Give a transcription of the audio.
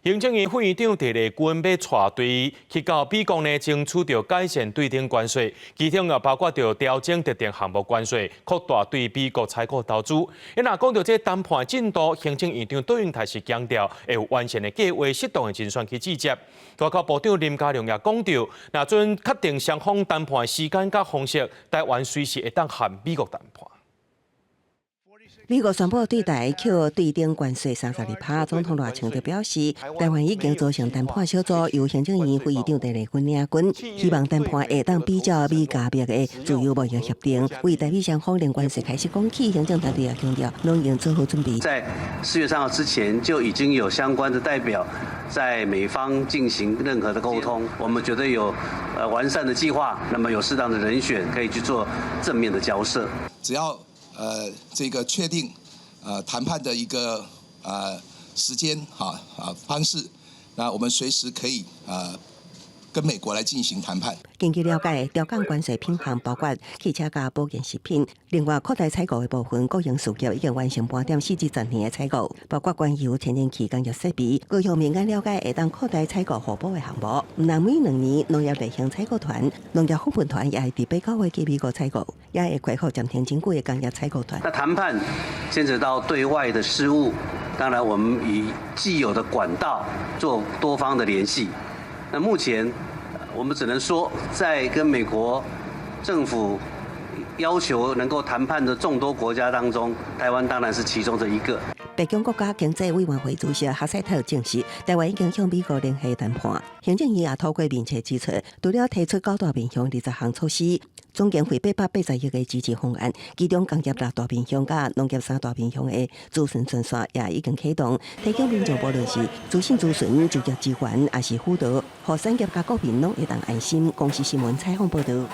行政院副院長鄭麗君欲帶隊去到美國呢，爭取著改善對等關稅，其中也包括著調整特定項目關稅，擴大對美國採購投資。若講著這談判進度，行政院長卓榮泰是強調會有完善的計劃，適當的人選去接洽。外交部長林佳龍也講著，若準確定雙方談判時間佮方式，台灣隨時會當和美國談判。美國宣布對台課對等關稅32%，總統賴清德表示，台灣已經組成談判小組，由行政院副院長鄭麗君領軍，希望談判會當比照美加墨的自由貿易協定，為台美雙方零關稅開始講起，行政團隊也強調，攏已經做好準備。在4月3號之前就已經有相關的代表在美方進行任何的溝通，我們覺得有完善的計劃，那麼有適當的人選可以去做正面的交涉。只要這個確定談判的一個時間哈啊方式，那我們隨時可以跟美國來進行談判。根據了解，調降關稅品項包括汽車佮保健食品，另外擴大採購的部分，國營事業已經完成盤點4至10年的採購，包括原油、天然氣、工業設備。高雄民間了解會當擴大採購互補的項目，毋但每2年農業例行採購團、農業訪問團也會佇八九月去美國採購，也會恢復暫停真久的工業採購團。那談判牽扯到對外的事務，當然我們以既有的管道做多方的聯繫。那目前我們只能說，在跟美國政府要求能夠談判的眾多國家當中，台灣當然是其中的一個。白宮國家經濟委員會主席哈塞特證實，台灣已經向美國聯繫談判。行政院也透過面冊指出，除了提出九大面向20項措施，總經費880億的支持方案，其中工業六大面向佮農業三大面向的諮詢專線也已經啟動，提供民眾無論是資訊諮詢、就業支援，抑是輔導，予產業佮國民攏會當安心。公視新聞採訪報導。